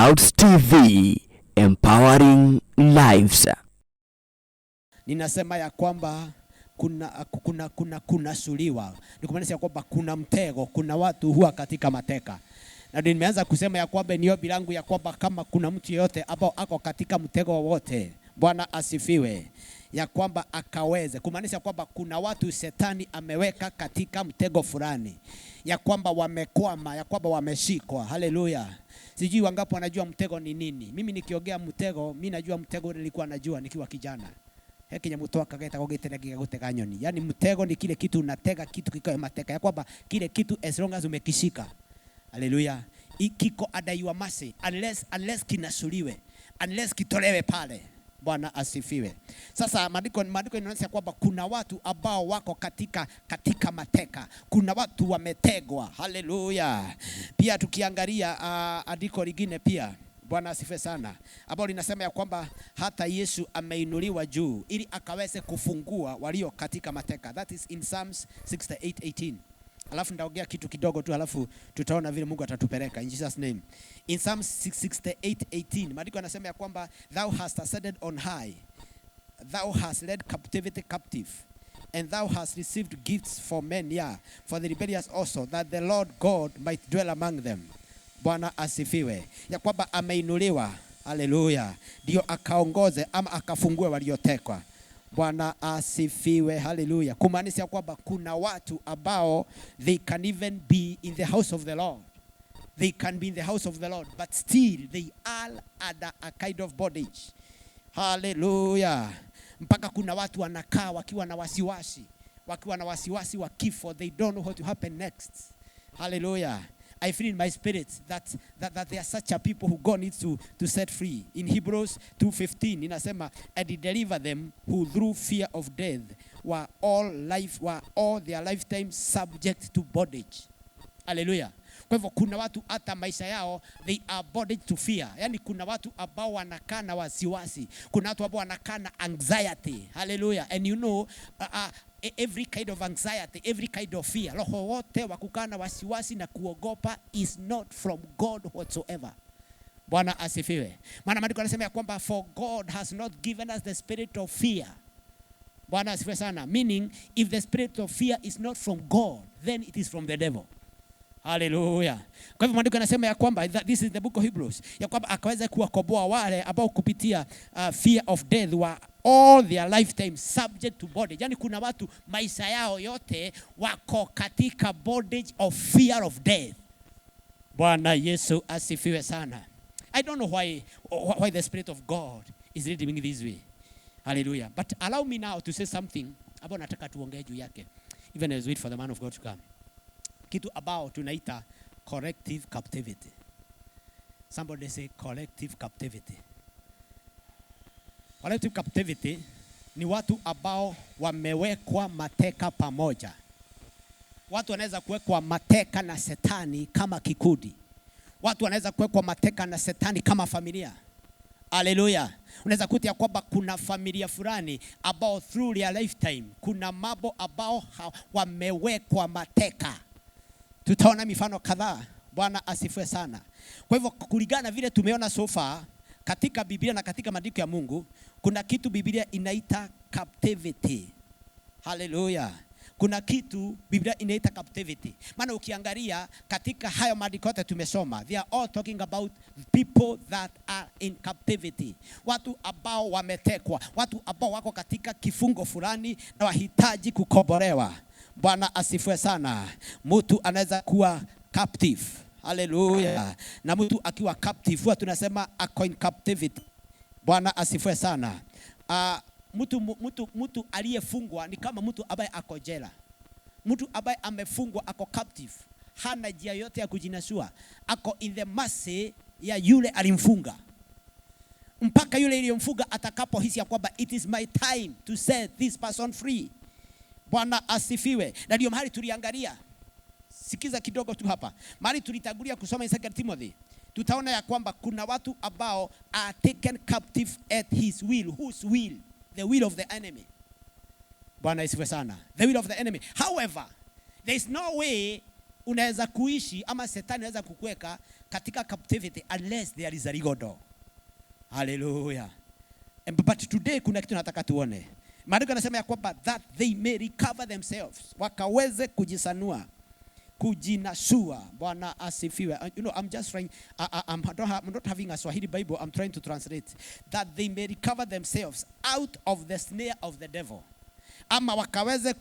Clouds TV, empowering lives. Ninasema ya kwamba kuna suliwa. Ni kumaanisha kwamba kuna mtego, kuna watu huwa katika mateka. Na ndio nimeanza kusema ya kwamba ni ombi langu ya kwamba kama kuna mtu yeyote ambao ako katika mtego wowote, Bwana asifiwe, ya kwamba akaweze kumaanisha kwamba kuna watu shetani ameweka katika mtego fulani, ya kwamba wamekwama, ya kwamba wameshikwa. Haleluya! Sijui wangapi wanajua mtego ni nini. Mimi nikiongea mtego, mimi najua mtego nilikuwa najua nikiwa kijana he kinyamu twakaga getagwo gĩtega nyoni. Yani mtego ni kile kitu unatega kitu kikawe mateka, ya kwamba kile kitu as long as umekishika, haleluya, kiko under your mercy unless kinasuliwe, unless kitolewe pale. Bwana asifiwe. Sasa maandiko inaonyesha kwamba kuna watu ambao wako katika mateka, kuna watu wametegwa. Haleluya. Pia tukiangalia andiko lingine pia, Bwana asifiwe sana, ambao linasema ya kwamba hata Yesu ameinuliwa juu ili akaweze kufungua walio katika mateka. That is in Psalms 68:18. Alafu ndaongea kitu kidogo tu, alafu tutaona vile Mungu atatupeleka in Jesus name. In Psalms 68:18 maandiko yanasema ya kwamba thou hast ascended on high, thou hast led captivity captive, and thou hast received gifts for men, yeah, for the rebellious also, that the Lord God might dwell among them. Bwana asifiwe, ya kwamba ameinuliwa, haleluya, ndio akaongoze ama akafungue waliotekwa. Bwana asifiwe, haleluya. Kumaanisha kwamba kuna watu ambao they can even be in the house of the Lord, they can be in the house of the Lord, but still they are under a kind of bondage. Haleluya. Mpaka kuna watu wanakaa wakiwa na wasiwasi, wakiwa na wasiwasi wa kifo, they don't know what will happen next. Hallelujah. I feel in my spirit that there are such a people who God needs to set free. In Hebrews 2:15 inasema, and he delivered them who through fear of death were all their lifetime subject to bondage. Hallelujah. Kwa hivyo kuna watu hata maisha yao they are bondage to fear. Yani kuna watu ambao wanakaa na wasiwasi. Kuna watu ambao wanakaa na anxiety. Hallelujah. And you know, every kind of anxiety, every kind of fear, roho wote wa kukaa na wasiwasi na kuogopa is not from God whatsoever. Bwana asifiwe. Maana maandiko yanasema ya kwamba for God has not given us the spirit of fear. Bwana asifiwe sana. Meaning if the spirit of fear is not from God, then it is from the devil. Haleluya. Kwa hivyo maandiko yanasema ya kwamba this is the book of Hebrews, ya kwamba akaweza kuwakomboa wale ambao kupitia fear of death were all their lifetime subject to bondage. Yani kuna watu maisha yao yote wako katika bondage of fear of death. Bwana Yesu asifiwe sana. I don't know why the Spirit of God is leading me this way. Hallelujah. But allow me now to say something ambao nataka tuongee juu yake, even as we wait for the man of God to come. Kitu ambao tunaita collective captivity. Somebody say collective captivity. Collective captivity ni watu ambao wamewekwa mateka pamoja. Watu wanaweza kuwekwa mateka na shetani kama kikundi. Watu wanaweza kuwekwa mateka na shetani kama familia. Haleluya. Unaweza kuta ya kwamba kuna familia fulani ambao through their lifetime kuna mambo ambao wamewekwa mateka. Tutaona mifano kadhaa. Bwana asifiwe sana. Kwa hivyo kulingana vile tumeona so far katika Biblia na katika maandiko ya Mungu, kuna kitu Biblia inaita captivity. Haleluya. Kuna kitu Biblia inaita captivity. Maana ukiangalia katika hayo maandiko yote tumesoma, they are all talking about people that are in captivity. Watu ambao wametekwa, watu ambao wako katika kifungo fulani na wahitaji kukombolewa. Bwana asifiwe sana. Mtu anaweza kuwa captive. Haleluya. Na mtu akiwa captive huwa tunasema ako in captivity. Bwana asifiwe sana. Mtu aliyefungwa ni kama mtu ambaye ako jela. Mtu ambaye amefungwa ako captive, hana njia yote ya kujinasua, ako in the mercy ya yule alimfunga, mpaka yule aliyemfunga atakapohisi ya kwamba it is my time to set this person free. Bwana asifiwe. Na ndio mahali tuliangalia, sikiza kidogo tu hapa, mahali tulitangulia kusoma in 2 Timothy, tutaona ya kwamba kuna watu ambao are taken captive at his will. Whose will? The will of the enemy. Bwana asifiwe sana. The will of the enemy. However, there is no way Unaweza kuishi ama shetani anaweza kukuweka katika captivity unless there is a legal door. Hallelujah. But today kuna kitu nataka tuone. Maandiko yanasema ya kwamba that they may recover themselves, wakaweze kujisanua, kujinasua. Bwana asifiwe. I'm just trying, I'm not having a Swahili Bible, I'm trying to translate. That they may recover themselves out of the snare of the devil. Ama wakaweze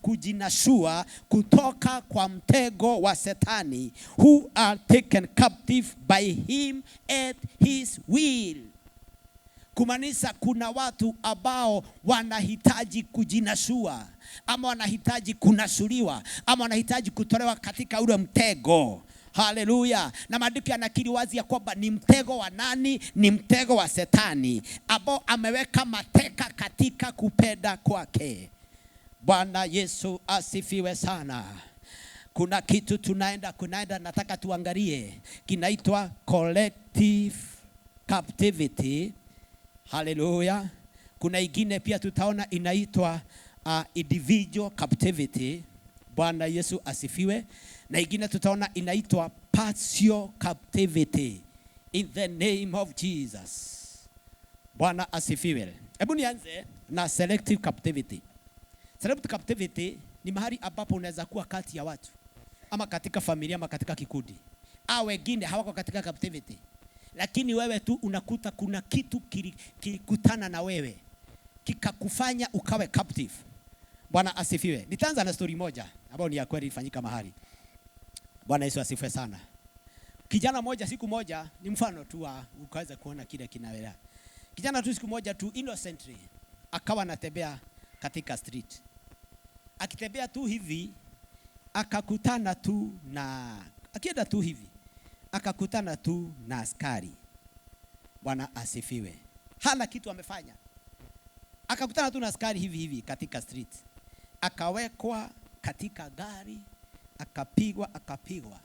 kujinasua kutoka kwa mtego wa Setani, who are taken captive by him at his will. Kumaanisha kuna watu ambao wanahitaji kujinasua ama wanahitaji kunasuliwa ama wanahitaji kutolewa katika ule mtego. Haleluya. Na maandiko yanakiri wazi ya kwamba ni mtego wa nani? Ni mtego wa Setani ambao ameweka mateka katika kupenda kwake. Bwana Yesu asifiwe sana. Kuna kitu kunaenda nataka tuangalie, kinaitwa collective captivity. Haleluya. Kuna ingine pia tutaona inaitwa individual captivity. Bwana Yesu asifiwe. Na ingine tutaona inaitwa partial captivity. In the name of Jesus. Bwana asifiwe. Hebu nianze na selective captivity. Selective captivity ni mahali ambapo unaweza kuwa kati ya watu ama katika familia ama katika kikundi, au wengine hawako katika captivity, lakini wewe tu unakuta kuna kitu kilikutana na wewe kikakufanya ukawe captive. Bwana asifiwe. Nitaanza na story moja ambayo ni ya kweli ilifanyika mahali. Bwana Yesu asifiwe sana. Kijana moja siku moja, ni mfano tu wa ukaweza kuona kile kinaendelea. Kijana tu siku moja tu innocently akawa anatembea katika street. Akitembea tu hivi akakutana tu na, akienda tu hivi akakutana tu na askari. Bwana asifiwe. Hana kitu amefanya. Akakutana tu na askari hivi hivi katika street. Akawekwa katika gari, akapigwa, akapigwa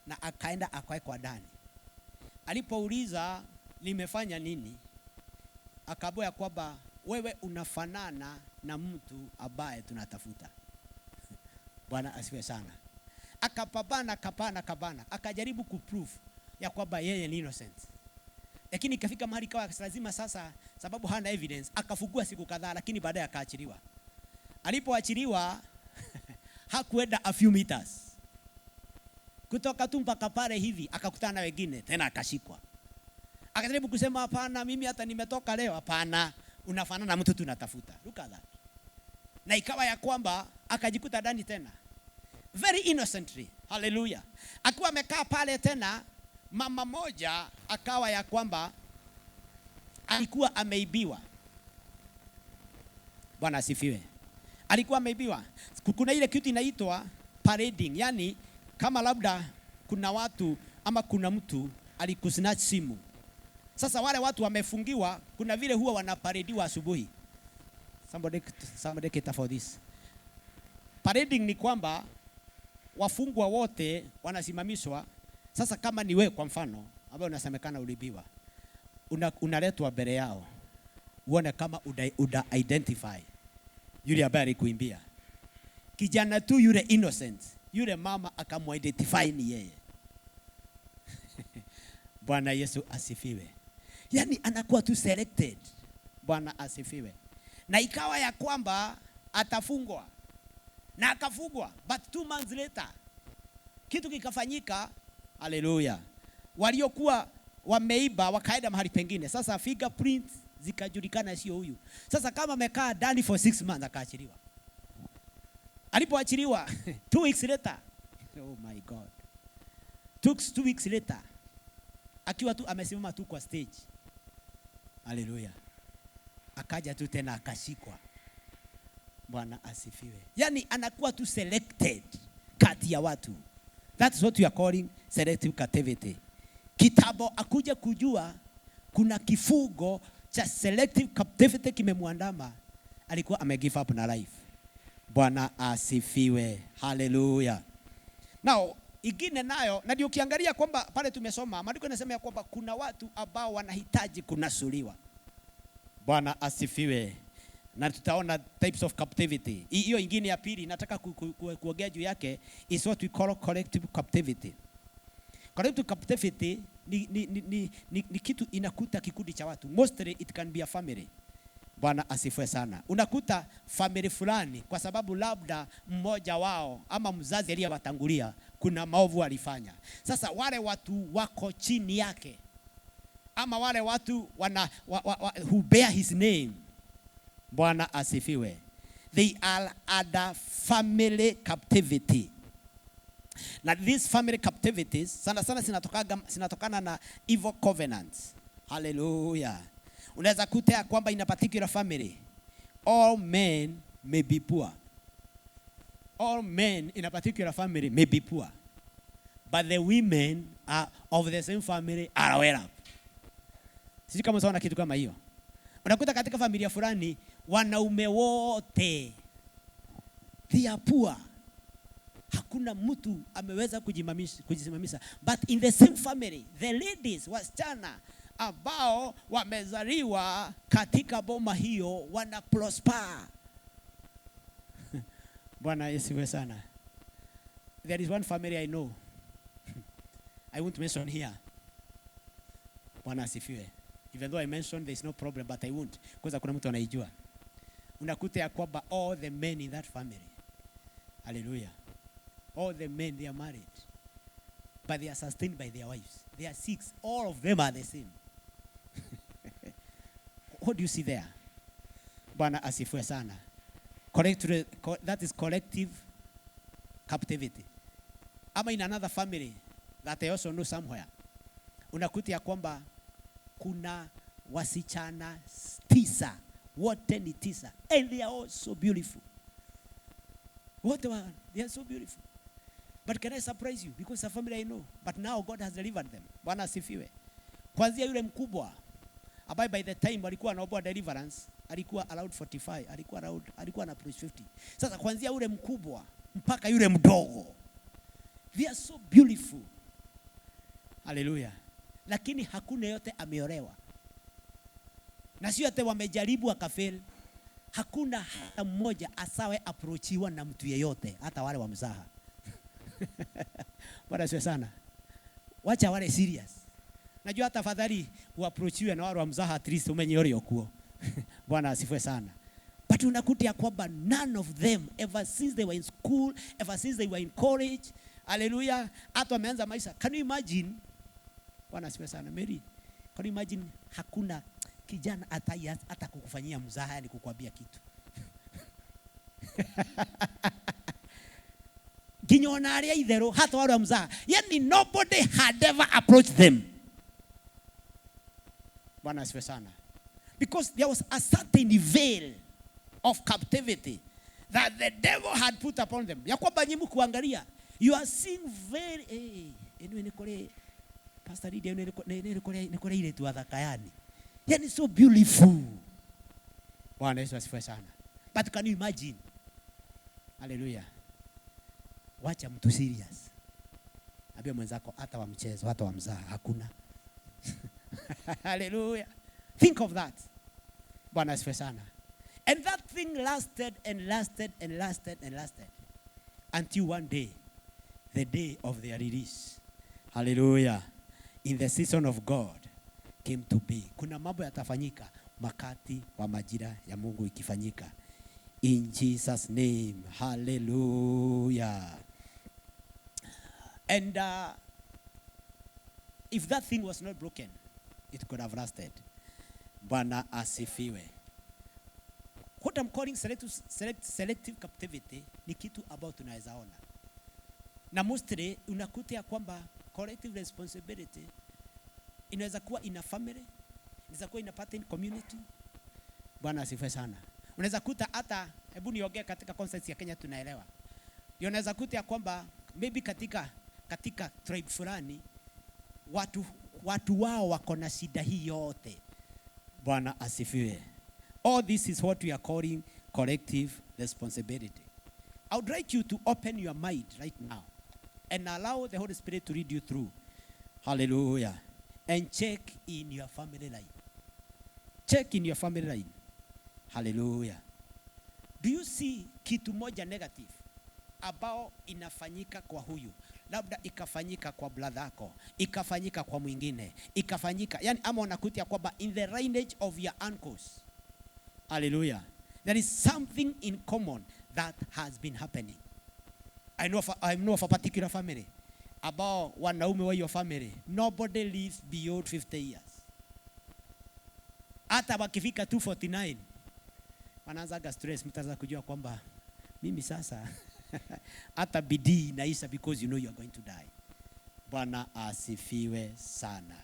na akaenda akawekwa ndani. Alipouliza nimefanya nini, akaambiwa ya kwamba wewe unafanana na mtu ambaye tunatafuta. Bwana asifiwe sana. Akapambana, akapambana, akapambana, akajaribu kuprove ya kwamba yeye ni innocent. Lakini ikafika mahali ikawa lazima sasa, sababu hana evidence, akafungua siku kadhaa, lakini baadaye akaachiliwa. Alipoachiliwa hakuenda a few meters, kutoka tu mpaka pale hivi akakutana na wengine tena akashikwa. Akajaribu kusema hapana, mimi hata nimetoka leo. Hapana, unafanana na mtu tunatafuta. Look at that. Na ikawa ya kwamba akajikuta ndani tena, very innocently. Hallelujah. Akiwa amekaa pale tena, mama moja akawa ya kwamba alikuwa ameibiwa. Bwana asifiwe. Alikuwa ameibiwa. Kuna ile kitu inaitwa parading, yani kama labda kuna watu ama kuna mtu alikusnatch simu. Sasa wale watu wamefungiwa, kuna vile huwa wanaparediwa asubuhi. Somebody cater for this. Parading ni kwamba wafungwa wote wanasimamishwa. Sasa kama ni wewe kwa mfano ambaye unasemekana ulibiwa, unaletwa mbele yao uone kama uda identify yule ambaye alikuimbia. Kijana tu yule innocent, yule mama akamuidentify ni yeye. Bwana Yesu asifiwe. Yani anakuwa tu selected. Bwana asifiwe. Na ikawa ya kwamba atafungwa. Na akafungwa, but 2 months later kitu kikafanyika. Haleluya. Waliokuwa wameiba wakaenda mahali pengine. Sasa fingerprints zikajulikana sio huyu. Sasa kama amekaa ndani for 6 months akaachiliwa. Alipoachiliwa 2 weeks later, oh my God. 2 weeks later akiwa tu amesimama tu kwa stage. Haleluya. Akaja tu tena akashikwa. Bwana asifiwe. Yani anakuwa tu selected kati ya watu. That's what we are calling selective captivity. Kitabo akuja kujua kuna kifungo cha selective captivity kimemwandama, alikuwa ame give up na life. Bwana asifiwe. Hallelujah. Now, ingine nayo, na ndio ukiangalia kwamba pale tumesoma, maandiko yanasema ya kwamba kuna watu ambao wanahitaji kunasuliwa. Bwana asifiwe. Na tutaona types of captivity. Hiyo ingine ya pili nataka kuongea juu yake is what we call collective captivity. Collective captivity ni kitu inakuta kikundi cha watu. Mostly it can be a family. Bwana asifiwe sana. Unakuta family fulani kwa sababu labda mmoja wao ama mzazi aliyewatangulia kuna maovu alifanya. Sasa wale watu wako chini yake ama wale watu who bear his name. Bwana asifiwe. They are under family captivity. Na these family captivities sana sana zinatokana na evil covenants. Hallelujah. Unaweza kuta ya kwamba in a particular family all men may be poor. All men in a particular family may be poor. But the women are of the same family are well up. Sijui kama unaona kitu kama hiyo. Unakuta katika familia fulani wanaume wote they are poor. Hakuna mtu ameweza kujisimamisha. But in the same family, the ladies, wasichana ambao wamezaliwa katika boma hiyo wana prosper. Bwana asifiwe sana. There is one family I know. I won't mention here. Bwana asifiwe. Even though I mentioned there is no problem, but I won't. Kwanza kuna mtu anaijua. Unakuta ya kwamba all the men in that family. Hallelujah. All the men, they are married. But they are sustained by their wives. They are 6. All of them are the same. What do you see there? Bwana asifiwe sana. That is collective captivity. Ama in another family that I also know somewhere. Unakuta ya kwamba kuna wasichana 9. Wote ni 9. And they are all so beautiful. They are so beautiful. But can I surprise you? Because a family I know. But now God has delivered them. Bwana asifiwe. Kwanzia yule mkubwa ambaye by the time alikuwa anaomba deliverance, alikuwa around 45, alikuwa na approach 50. Sasa kwanzia yule mkubwa mpaka yule mdogo, they are so beautiful. Hallelujah. Lakini hakuna yote ameolewa. Na sio yote wamejaribu wakafail. Hakuna hata mmoja asawe approachiwa na mtu yeyote, hata wale wa mzaha. Bwana asifiwe sana. Wacha wale serious. Najua hata afadhali uapproachiwe na wale wa mzaha, at least umenye uri okuo. Bwana asifiwe sana. But unakuta ya kwamba none of them, ever since they were in school, ever since they were in college, hallelujah, hata wameanza maisha. Can you imagine? Bwana asifiwe sana. Mary, can you imagine hakuna kijana hata kukufanyia mzaha, yani kukuambia kitu. Kinyona aria itherũ, hata wale wa mzaha. Yani nobody had ever approached them. Bwana asifiwe sana. Because there was a certain veil of captivity that the devil had put upon them. Ya kwamba nyinyi kuangalia, you are seeing very, anyway, ni kore, Pastor Lydia, ni kore ile tu athaka yani. Yani so beautiful. Bwana Yesu asifiwe sana. But can you imagine? Hallelujah. Wacha mtu serious. Ambia mwenzako hata wa mchezo, hata wa mzaha hakuna. Hallelujah. Think of that. Bwana asifiwe sana. And that thing lasted and lasted and lasted and lasted until one day, the day of their release. Hallelujah. In the season of God came to be. Kuna mambo yatafanyika wakati wa majira ya Mungu ikifanyika. In Jesus' name. Hallelujah. And if that thing was not broken, it could have lasted. Bwana asifiwe. What I'm calling selective captivity ni kitu ambao tunaweza ona. Na mostly unakuta ya kwamba collective responsibility inaweza kuwa in a family, inaweza kuwa in a certain community. Bwana asifiwe sana. Unaweza kuta hata, hebu niongee katika context ya Kenya tunaelewa. Unaweza kuta ya kwamba maybe katika tribe fulani watu wao wako na shida hii yote. Bwana asifiwe. All this is what we are calling collective responsibility. I would like you to open your mind right now and allow the Holy Spirit to lead you through. Hallelujah. And check in your family line. Check in your family line. Hallelujah. Do you see kitu moja negative ambao inafanyika kwa huyu, labda ikafanyika kwa brother yako, ikafanyika kwa mwingine, ikafanyika yani, ama unakuta kwamba in the lineage of your uncles. Hallelujah. There is something in common that has been happening. I know of a particular family ambao wanaume wa hiyo family, nobody lives beyond 50 years. Hata wakifika 249 wanaanzaga stress, mtaanza kujua kwamba mimi sasa hata bidii inaisha because you know you are going to die. Bwana asifiwe sana.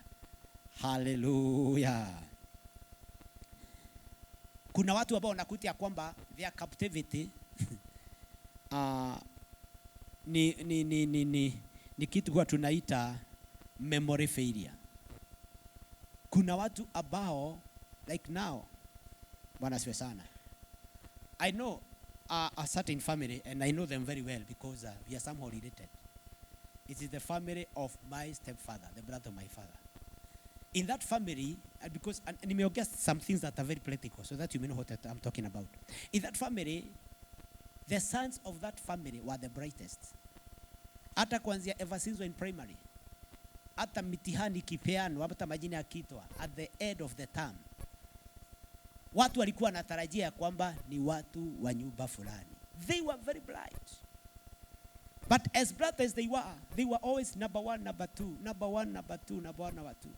Hallelujah. Kuna watu ambao wanakuta ya kwamba their captivity ni kitu huwa tunaita memory failure. Kuna watu ambao like now, Bwana asifiwe sana. I know a certain family and I know them very well because we are somehow related. It is the family of my stepfather, the brother of my father. In that family, because and nimeongea some things that are very practical so that you may know what I'm talking about. In that family, the sons of that family were the brightest. Hata kuanzia ever since we're in primary, hata mitihani ikipeanwa, hata majina yakitwa at the end of the term, watu walikuwa wanatarajia kwamba ni watu wa nyumba fulani. They were very bright. But as bright as they were always number one, number two, number one, number two, number one, number two.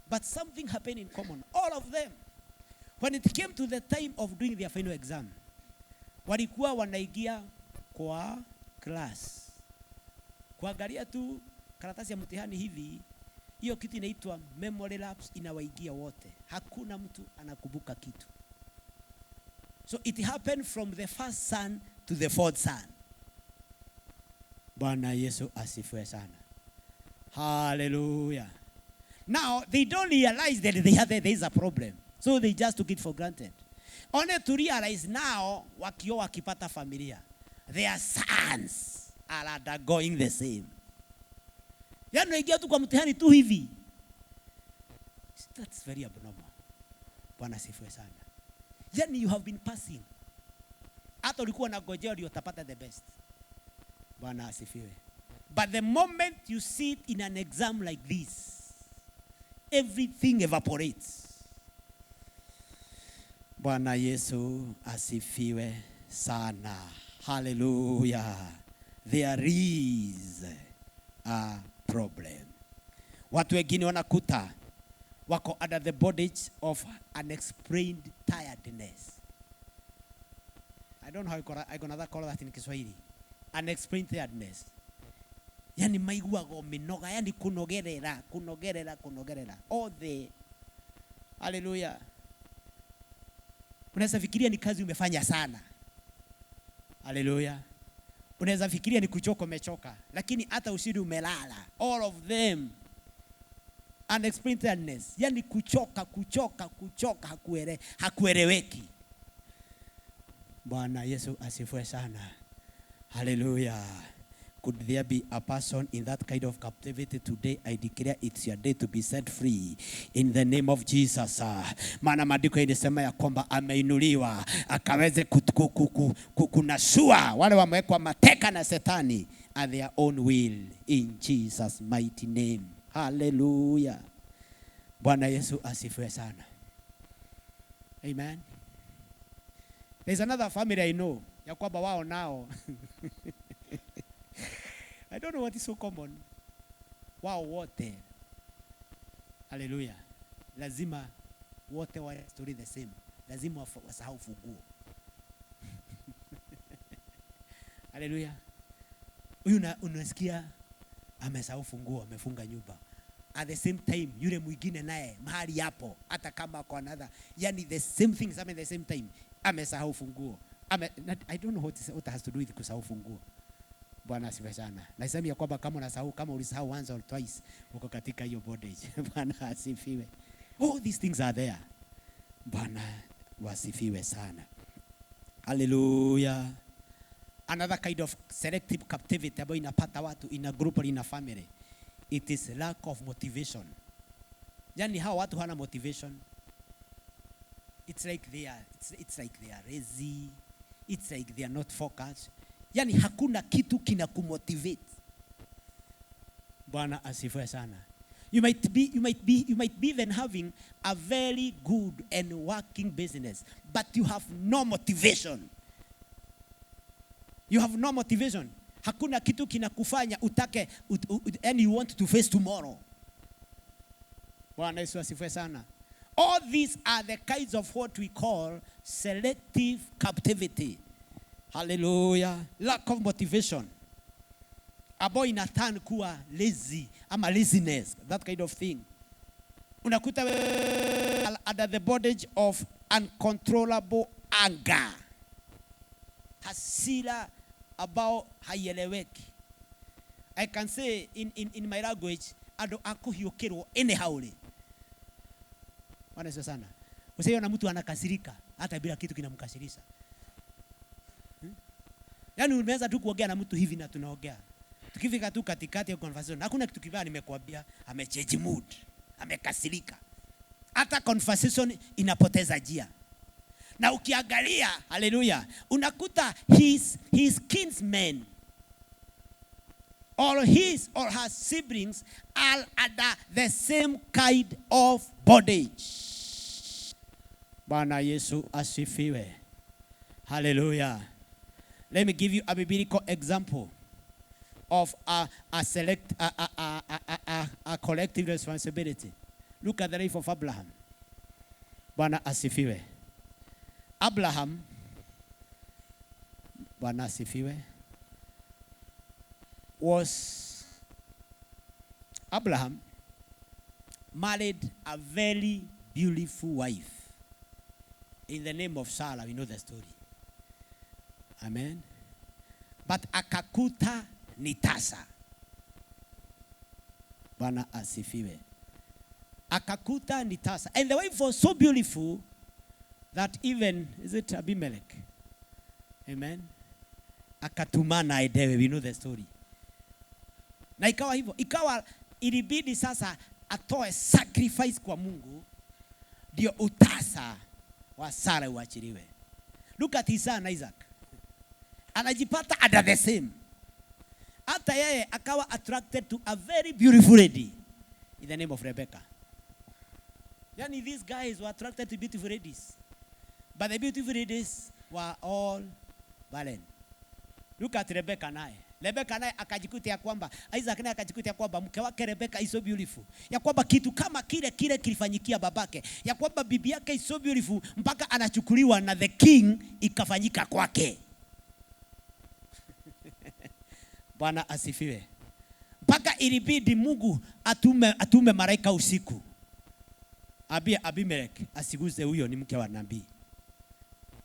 But something happened in common. All of them, when it came to the time of doing their final exam, walikuwa wanaingia kwa class kuangalia tu karatasi ya mtihani hivi, hiyo kitu inaitwa memory lapse inawaingia wote, hakuna mtu anakumbuka kitu. So it happened from the first son to the fourth son. Bwana Yesu asifiwe sana. Hallelujah. Now they don't realize that there is a problem. So they just took it for granted. Only to realize now, wakio wakipata familia, their sons are undergoing the same. Yaani unaingia tu kwa mtihani tu hivi. That's very abnormal. Bwana asifiwe sana. Yaani you have been passing. Hata ulikuwa unangojea ndio utapata the best. Bwana asifiwe. But the moment you sit in an exam like this, everything evaporates. Bwana Yesu asifiwe sana. Hallelujah. There is a problem. Watu wengine wanakuta wako under the bondage of unexplained tiredness. I don't know how I gonna call that in Kiswahili. Unexplained tiredness. Yani maiguaga minoga, yani kunogerera, kunogerera, kunogerera. All the Hallelujah. Unaweza fikiria ni kazi umefanya sana. Hallelujah. Unaweza fikiria ni kuchoka umechoka, lakini hata ushindi umelala. All of them. Unexplained tiredness. Yani kuchoka, kuchoka, kuchoka hakueleweki. Bwana Yesu asifiwe sana. Hallelujah. Could there be a person in that kind of captivity today? I declare it's your day to be set free in the name of Jesus. Maana maandiko inasema ya kwamba ameinuliwa akaweze kunasua wale wamewekwa mateka na Shetani at their own will in Jesus' mighty name. Hallelujah. Bwana Yesu asifiwe sana. Amen. There's another family I know ya kwamba wao nao, I don't know what is so common. Wao wote, haleluya, lazima wote wa story the same. Lazima wasahau funguo. Haleluya. Huyu unasikia amesahau funguo, amefunga nyumba. At the same time yule mwingine naye mahali hapo, hata kama kwa another, yani the same thing at the same time, amesahau funguo. I don't know what has to do with kusahau funguo. Bwana asifiwe sana. Nasema ya kwamba kama unasahau, kama ulisahau once or twice, uko katika hiyo bondage. Bwana asifiwe. All these things are there. Bwana wasifiwe sana. Hallelujah. Another kind of selective captivity ambayo inapata watu in a group or in a family. It is lack of motivation. Yani hawa watu hawana motivation. It's like they are lazy. It's like they are not focused. Yani hakuna kitu kinakumotivate. Bwana asifiwe sana. You might be even having a very good and working business, but you have no motivation. You have no motivation. Hakuna kitu kinakufanya utake and you want to face tomorrow. Bwana Yesu asifiwe sana. All these are the kinds of what we call selective captivity. Hallelujah. Lack of motivation ambayo inaturn kuwa lazy ama laziness, that kind of thing. Unakuta under the bondage of uncontrollable anger, hasira ambao haieleweki. I can say in my language, andũ a kũhiũkĩrwo anyhow rĩ. Bwana Yesu sana. Usiona mtu anakasirika hata bila kitu kinamkasirisha. Yaani unaweza tu kuongea na mtu hivi na tunaongea. Tukifika tu katikati ya conversation, hakuna kitu kibaya nimekuambia, amechange mood, amekasirika. Hata conversation inapoteza njia. Na ukiangalia, haleluya, unakuta his kinsmen or his or her siblings are under the same kind of bondage. Bwana Yesu asifiwe. Hallelujah. Let me give you a biblical example of a select a collective responsibility. Look at the life of Abraham. Bwana asifiwe. Abraham, Bwana asifiwe, was Abraham married a very beautiful wife in the name of Sarah. We know the story. Amen. But akakuta ni tasa. Bwana asifiwe. Akakuta ni tasa. And the wife was so beautiful that even, is it Abimelech? Amen. Akatumana aendewe. We know the story. Na ikawa hivyo, ikawa ilibidi sasa atoe sacrifice kwa Mungu ndio utasa wa Sara uachiliwe. Look at his son Isaac. Anajipata under the same. Hata yeye akawa attracted to a very beautiful lady in the name of Rebecca. Yani these guys were attracted to beautiful ladies. But the beautiful ladies were all barren. Look at Rebecca naye. Rebecca naye akajikuta ya kwamba Isaac naye akajikuta ya kwamba mke wake Rebecca is so beautiful. Ya kwamba kitu kama kile kile kilifanyikia babake. Ya kwamba bibi yake is so beautiful mpaka anachukuliwa na the king, ikafanyika kwake. Bwana asifiwe. Mpaka ilibidi Mungu atume malaika usiku, ambie Abimelech asiguze huyo ni mke wa nabii.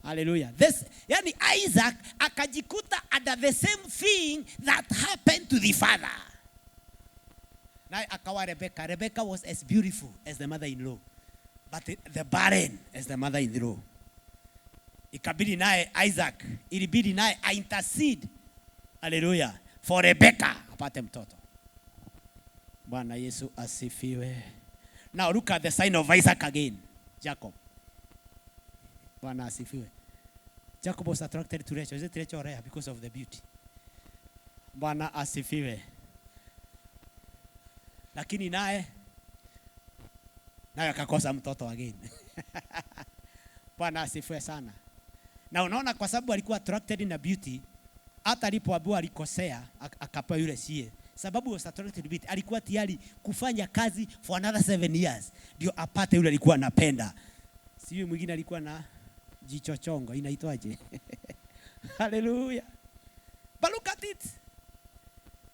Hallelujah. This, yani Isaac akajikuta under the same thing that happened to the father. Naye akawa Rebecca. Rebecca was as beautiful as the mother-in-law, but the barren as the mother-in-law. Ikabidi naye Isaac, ilibidi naye intercede. Hallelujah. For Rebecca apate mtoto. Bwana Yesu asifiwe. Now look at the son of Isaac again, Jacob. Bwana asifiwe. Jacob was attracted to Rachel. Is it Rachel or Leah? Because of the beauty. Bwana asifiwe. Lakini naye akakosa mtoto again. Bwana asifiwe sana. Na unaona kwa sababu alikuwa attracted na beauty, hata alipoambiwa alikosea, akapewa yule sie. Sababu was attracted to beauty, alikuwa tayari kufanya kazi for another 7 years ndio apate yule alikuwa anapenda. Sijui mwingine alikuwa na jichochongo inaitwaje? Hallelujah. But look at it.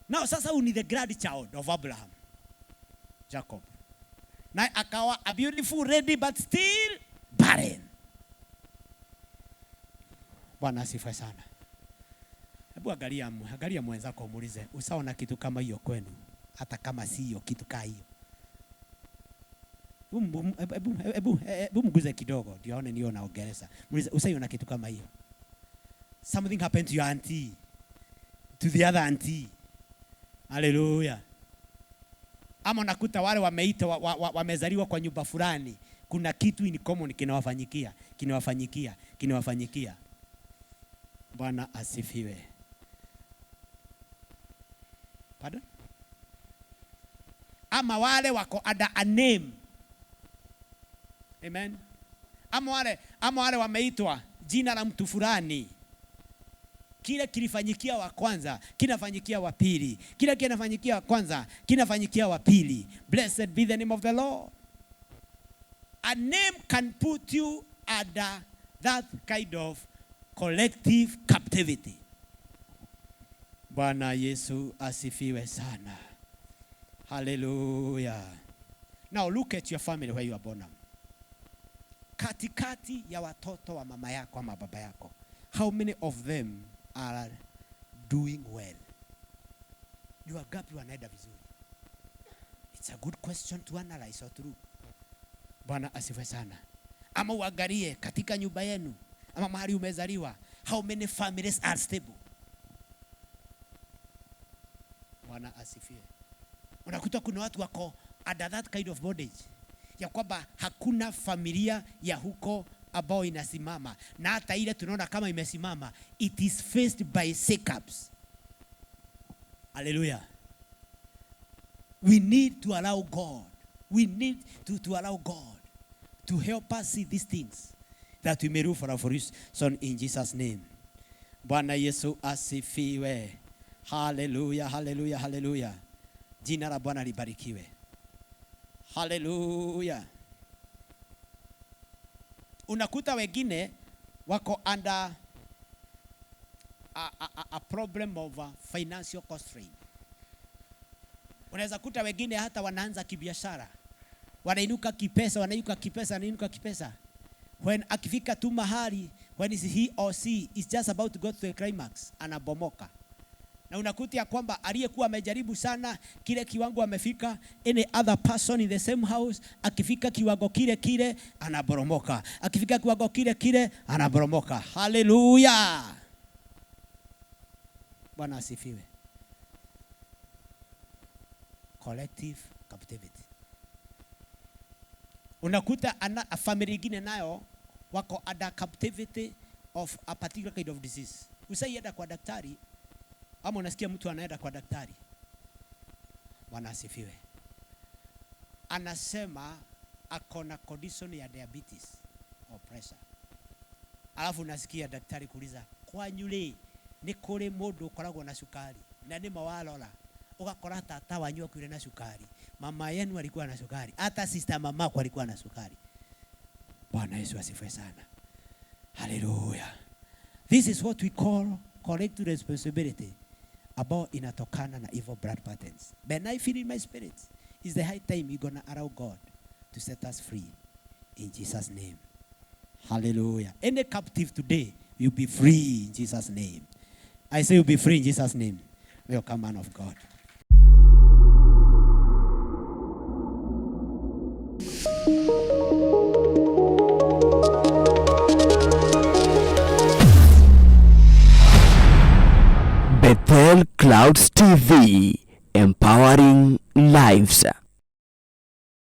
Now sasa huyu ni the grandchild of Abraham. Jacob. Na akawa a beautiful lady but still barren. Bwana asifiwe sana. Hebu angalia mwenzako umuulize, ushaona kitu kama hiyo kwenu? Hata kama si hiyo kitu kaa hiyo. Hebu mguze kidogo ndio aone niyo naongelesha. Muulize, ushaona kitu kama hiyo? Something happened to your auntie. To the other auntie. Hallelujah. Ama unakuta wale wameitwa wamezaliwa kwa nyumba fulani. Kuna kitu in common kinawafanyikia, kinawafanyikia, kinawafanyikia. Bwana asifiwe. Pardon? Ama wale wako under a name. Amen. Ama wale wameitwa jina la mtu fulani. Kile kilifanyikia wa kwanza kinafanyikia wa pili, kile kinafanyikia wa kwanza kinafanyikia wa pili. Blessed be the name of the Lord. A name can put you under that kind of collective captivity. Bwana Yesu asifiwe sana. Hallelujah. Now look at your family where you are born. Katikati ya watoto wa mama yako ama baba yako, how many of them are doing well? Ni wangapi wanaenda vizuri? It's a good question to analyze or to look. Bwana asifiwe sana. Ama uangalie katika nyumba yenu ama mahali umezaliwa, how many families are stable? Bwana asifiwe. Unakuta kuna watu wako under that kind of bondage ya kwamba hakuna familia ya huko ambao inasimama, na hata ile tunaona kama imesimama, it is faced by shakeups. Hallelujah. We need to allow God. We need to allow God to help us see these things that we may rule for our son in Jesus' name. Bwana Yesu asifiwe. Hallelujah, hallelujah, hallelujah. Jina la Bwana libarikiwe. Hallelujah. Unakuta wengine wako under a problem of financial constraint. Unaweza kuta wengine hata wanaanza kibiashara, wanainuka kipesa, wanainuka kipesa, wanainuka kipesa. When akifika tu mahali, when is he or she is just about to go to the climax, anabomoka. Na unakuta ya kwamba aliyekuwa amejaribu sana kile kiwango amefika, any other person in the same house akifika kiwango kile kile anaboromoka, akifika kiwango kile kile anaboromoka. Haleluya, Bwana asifiwe. Collective captivity. Unakuta a family ingine nayo wako under captivity of a particular kind of disease. Usaienda kwa daktari ama unasikia mtu anaenda kwa daktari, Bwana asifiwe, anasema ako na condition ya diabetes or pressure, alafu unasikia daktari kuuliza, kwanyu rĩ nĩ kũrĩ mũndũ ũkoragwo na cukari? Na nĩma warora ũgakora tata wanyu akuire na sukari, mama yenu alikuwa na sukari, hata sister mamako alikuwa na sukari. Bwana Yesu asifiwe sana. Haleluya. This is what we call collective responsibility ambao inatokana na evil blood patterns. But I feel in my spirit is the high time we're gonna allow God to set us free in Jesus' name. Hallelujah. Any captive today will be free in Jesus' name. I say you'll be free in Jesus' name. Welcome, man of God. Bethel Clouds TV, empowering lives.